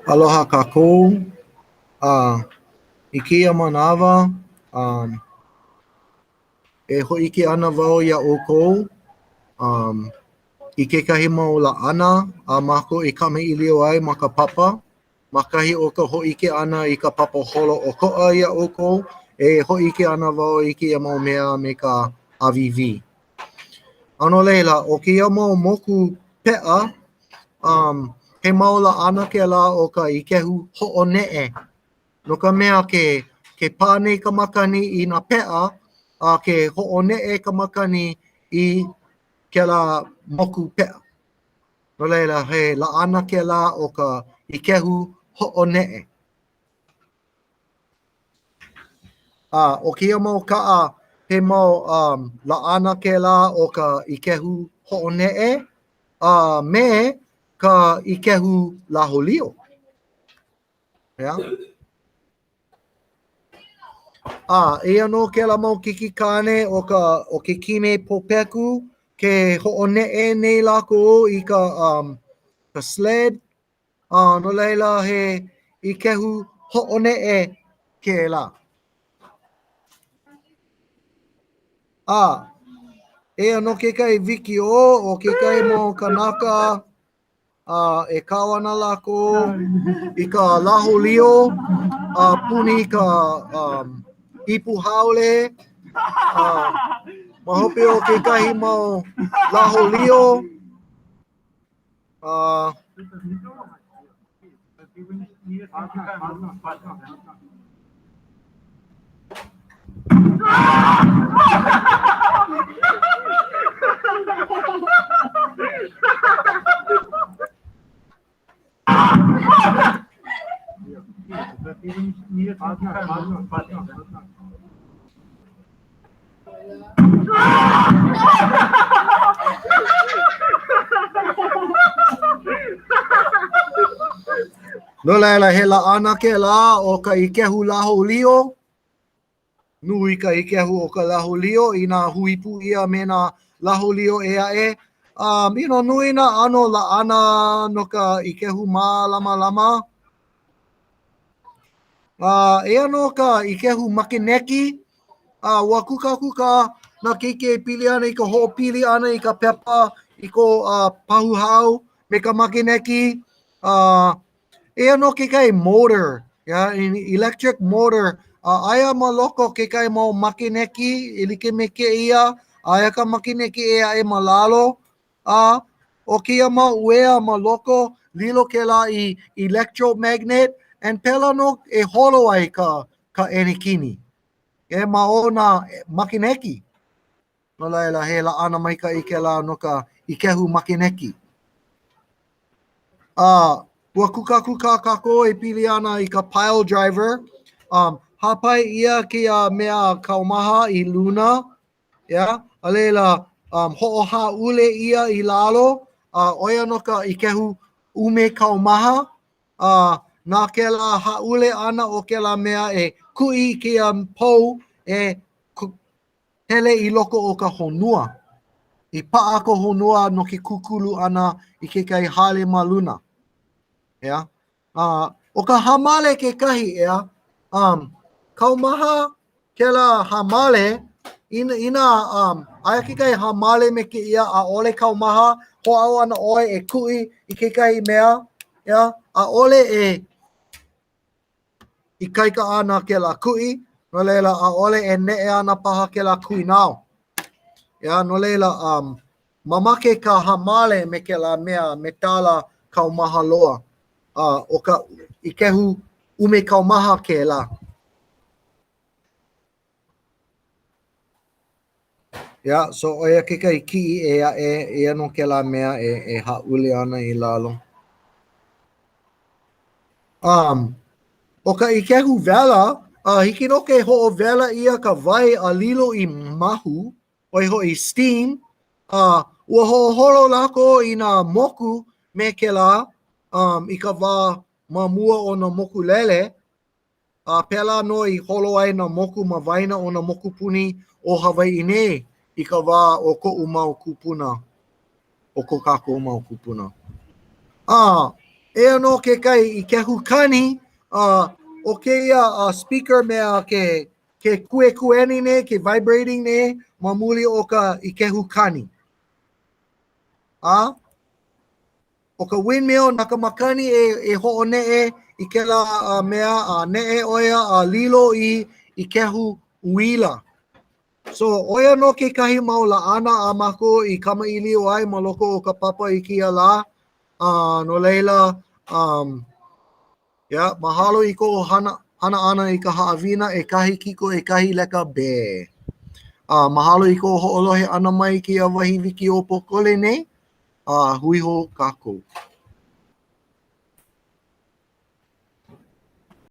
Aloha kākou. Uh, I kēia manawa, um, e hōʻike ana wau iā ʻoukou um, i kekahi mau laʻana a mākou i kamaʻilio ai ma ka papa. Ma kahi o ka hōʻike ʻana i ka papa holoʻokoʻa iā ʻoukou, e hōʻike ana wau i kēia mau mea me ka ʻāwīwī. A no laila, ʻo kēia mau moku peʻa, um, he mau laʻana kēlā o ka ikehu hoʻoneʻe. No ka mea, ke, ke pā nei ka makani i nā peʻa, a ke hoʻoneʻe ka makani i kēlā moku peʻa. No laila, he laʻana kēlā o ka ikehu hoʻoneʻe. A ʻo kēia mau kaʻa, he mau um, laʻana kēlā o ka ikehu hoʻoneʻe a me ka ikehu laholio. ʻEā? A eia nō kēlā mau keikikāne o ka o ke kime pōpeku ke hoʻoneʻe nei lākou i ka um, ka sled. A no laila he ikehu hoʻoneʻe kēlā. A eia nō kekahi wikiō o kekahi mau kanaka a e kau ana lākou i ka laholio a puni ka um, ipu haole a ma hope o kekahi mau laholio a No laila, he laʻana kēlā o ka ikehu laholio. Nui ka ikehu o ka laholio inā hui pū ʻia me nā laholio ʻē aʻe. Um, you know, nui nā ʻano laʻana no ka ikehu mālamalama. A eia nō ka ikehu makeneki. A ua kūkākūkā nā keiki e pili ana i ka hoʻopili ʻana i ka pepa i ko uh, pahu hau me ka makeneki. Uh, eia nō kekahi motor, yeah, electric motor. Uh, aia ma loko kekahi mau makeneki e like me kēia. Aia ka makeneki ʻē aʻe ma lalo. A ʻo kēia mau uea ma loko, lilo kēlā i electromagnet, and pēlā nō e holo ai ka, ka ʻenekini. E ma o nā makeneki. No laila, he laʻana maikaʻi kēlā no ka ikehu makeneki. A ua kūkākūkā kākou e pili ana i ka pile driver. Um, hāpai ʻia kēia mea kaumaha i luna, ʻEā, a laila, um, hoʻohāʻule ʻia i lalo, a ʻo ia nō ka ikehu ʻumekaumaha, a na kēlā hāʻule ʻana o kēlā mea e kuʻi i kēia pou e hele i loko o ka honua. I paʻa ka honua no ke kūkulu ʻana i kekahi hale ma luna. ʻEā? A ʻo ka hāmale kekahi, ʻeā, um, kaumaha kēlā hāmale, inā um, aia kekahi hāmale me kēia, ʻaʻole kaumaha, hoʻāʻo ana ʻoe e kuʻi i kekahi mea, ʻeā, ʻaʻole e ikaika ana kēlā kuʻi, no laila, ʻaʻole e neʻe ana paha kēlā kuinao. ʻEā, no laila, um, Mamake ka hāmale me kēlā mea metala kaumaha loa, a ʻo ka ikehu ʻumekaumaha kēlā. Yeah, so ʻo ia kekahi kiʻi ʻē aʻe, eia nō kēlā mea e, e hāʻule ana i lalo. Um, ʻo ka ikehu wela, uh, hiki nō ke hoʻowela ʻia ka wai a lilo i mahu, ʻo ia hoʻi steam, a ua hoʻoholo lākou i nā moku me kēlā um, i ka wā ma mua o nā mokulele. A pēlā nō i holo ai nā moku ma waena o nā mokupuni o Hawaiʻi nei i ka wā o koʻu mau kūpuna, o ko kākou mau kūpuna. A eia nō kekahi ikehu kani, a ʻo kēia speaker mea ke ke kuekueni nei, ke vibrating nei ma muli o ka ikehu kani. A ʻO ka windmill, na ka makani e, e hoʻoneʻe i kēlā mea a neʻe ʻo ia a lilo i ikehu uila. So, ʻo ia nō kekahi mau laʻana a mākou i kamaʻilio ai ma loko o ka papa i kēia lā. A no laila, um, yeah, mahalo i koʻu hana, hana ʻana i ka haʻawina ʻekahi kiko ʻekahi leka B. A mahalo i koʻu hoʻolohe ʻana mai i kēia wahi wikiō pōkole nei. A hui hou kākou.